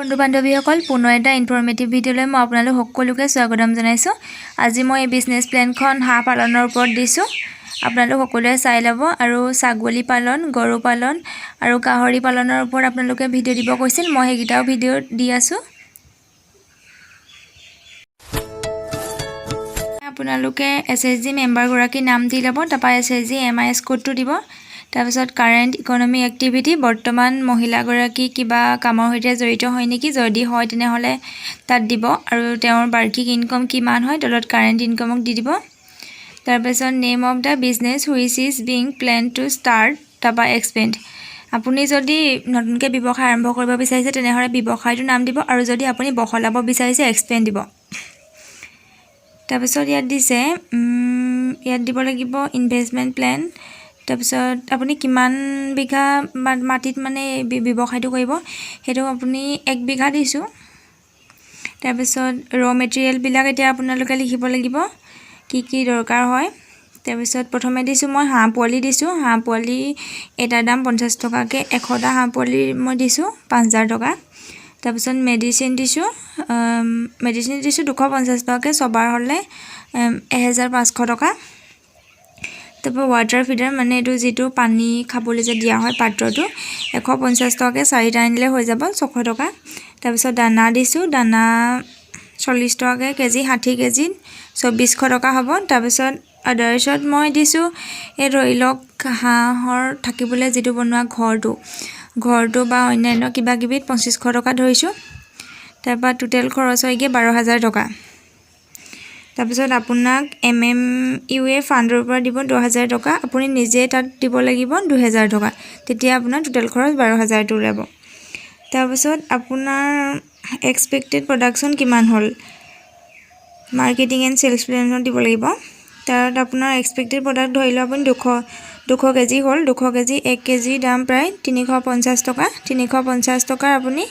বন্ধু বান্ধৱীসকল, পুনৰ এটা ইনফৰ্মেটিভ ভিডিঅ'লৈ মই আপোনালোক সকলোকে স্বাগতম জনাইছোঁ। আজি মই এই বিজনেছ প্লেনখন হাঁহ পালনৰ ওপৰত দিছোঁ। আপোনালোক সকলোৱে চাই ল'ব। আৰু ছাগলী পালন, গৰু পালন আৰু গাহৰি পালনৰ ওপৰত আপোনালোকে ভিডিঅ' দিব কৈছিল, মই সেইকেইটাও ভিডিঅ' দি আছোঁ। আপোনালোকে এছএইচজি মেম্বাৰগৰাকীৰ নাম দি ল'ব। তাৰপৰা এছএইচজি এমআইএছ কোডটো দিব। তাৰপিছত কাৰেণ্ট ইকনমিক এক্টিভিটি, বৰ্তমান মহিলাগৰাকী কিবা কামৰ সৈতে জড়িত হয় নেকি, যদি হয় তেনেহ'লে তাত দিব। আৰু তেওঁৰ বাৰ্ষিক ইনকম কিমান হয়, তলত কাৰেণ্ট ইনকমক দি দিব। তাৰপিছত name of the business which is being plan to start, তাৰপৰা এক্সপেণ্ড। আপুনি যদি নতুনকৈ ব্যৱসায় আৰম্ভ কৰিব বিচাৰিছে, তেনেহ'লে ব্যৱসায়টোৰ নাম দিব আৰু যদি আপুনি বহলাব বিচাৰিছে, এক্সপেণ্ড দিব। তাৰপিছত ইয়াত দিছে, ইয়াত দিব লাগিব ইনভেষ্টমেণ্ট প্লেন। তাৰপিছত আপুনি কিমান বিঘা মাটিত মানে ব্যৱসায়টো কৰিব, সেইটো আপুনি 1 বিঘা দিছোঁ। তাৰপিছত ৰ' মেটেৰিয়েলবিলাক এতিয়া আপোনালোকে লিখিব লাগিব, কি কি দৰকাৰ হয়। তাৰপিছত প্ৰথমে দিছোঁ মই হাঁহ পোৱালি দিছোঁ। হাঁহ পোৱালি এটাৰ দাম 50 টকাকৈ, 100টা হাঁহ পোৱালি মই দিছোঁ 5000 টকা। তাৰপিছত মেডিচিন দিছোঁ, মেডিচিন দিছোঁ 250 টকাকৈ, ছবাৰ হ'লে 1500 টকা। তাৰপৰা ৱাটাৰ ফিডাৰ, মানে এইটো যিটো পানী খাবলৈ যে দিয়া হয় পাত্ৰটো, 150 টকাকৈ চাৰিটা আনিলে হৈ যাব, 600 টকা। তাৰপিছত দানা দিছোঁ, দানা 40 টকাকৈ কেজি, 60 কেজিত 2400 টকা হ'ব। তাৰপিছত আদাৰ্ছত মই দিছোঁ, এই ধৰি লওক হাঁহৰ থাকিবলৈ যিটো বনোৱা ঘৰটো ঘৰটো বা অন্যান্য কিবা কিবিত 2500 টকা ধৰিছোঁ। তাৰপৰা টোটেল খৰচ হয়গৈ 12,000 টকা। তাৰপিছত আপোনাক এমএমইউ এ ফাণ্ডৰ পৰা দিব 10,000 টকা, আপুনি নিজে তাত দিব লাগিব 2000 টকা। তেতিয়া আপোনাৰ টোটেল খৰচ 12,000টো ওলাব। তাৰপিছত আপোনাৰ এক্সপেক্টেড প্ৰডাকশ্যন কিমান হ'ল, মাৰ্কেটিং এণ্ড চেলছ প্লেনত দিব লাগিব। তাত আপোনাৰ এক্সপেক্টেড প্ৰডাক্ট ধৰি লওক আপুনি 200 কেজি হ'ল। 200 কেজি, 1 কেজিৰ দাম প্ৰায় 350 টকা। 350 টকাৰ আপুনি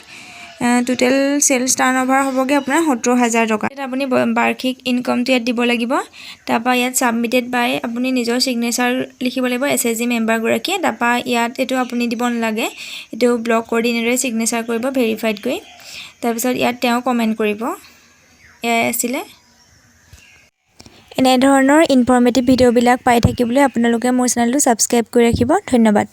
টোটেল চেলছ টাৰ্ণ অভাৰ হ'বগৈ আপোনাৰ 70,000 টকা। ইয়াত আপুনি বাৰ্ষিক ইনকমটো ইয়াত দিব লাগিব। তাৰপৰা ইয়াত ছাবমিটেড বাই আপুনি নিজৰ ছিগনেচাৰ লিখিব লাগিব এছএইচজি মেম্বাৰগৰাকীয়ে। তাৰপৰা ইয়াত এইটো আপুনি দিব নালাগে, এইটো ব্লক কৰ্ডিনেটৰে ছিগনেচাৰ কৰিব ভেৰিফাইড কৰি। তাৰপিছত ইয়াত তেওঁ কমেণ্ট কৰিব। এয়াই আছিলে। এনেধৰণৰ ইনফৰ্মেটিভ ভিডিঅ'বিলাক পাই থাকিবলৈ আপোনালোকে মোৰ চেনেলটো ছাবস্ক্ৰাইব কৰি ৰাখিব। ধন্যবাদ।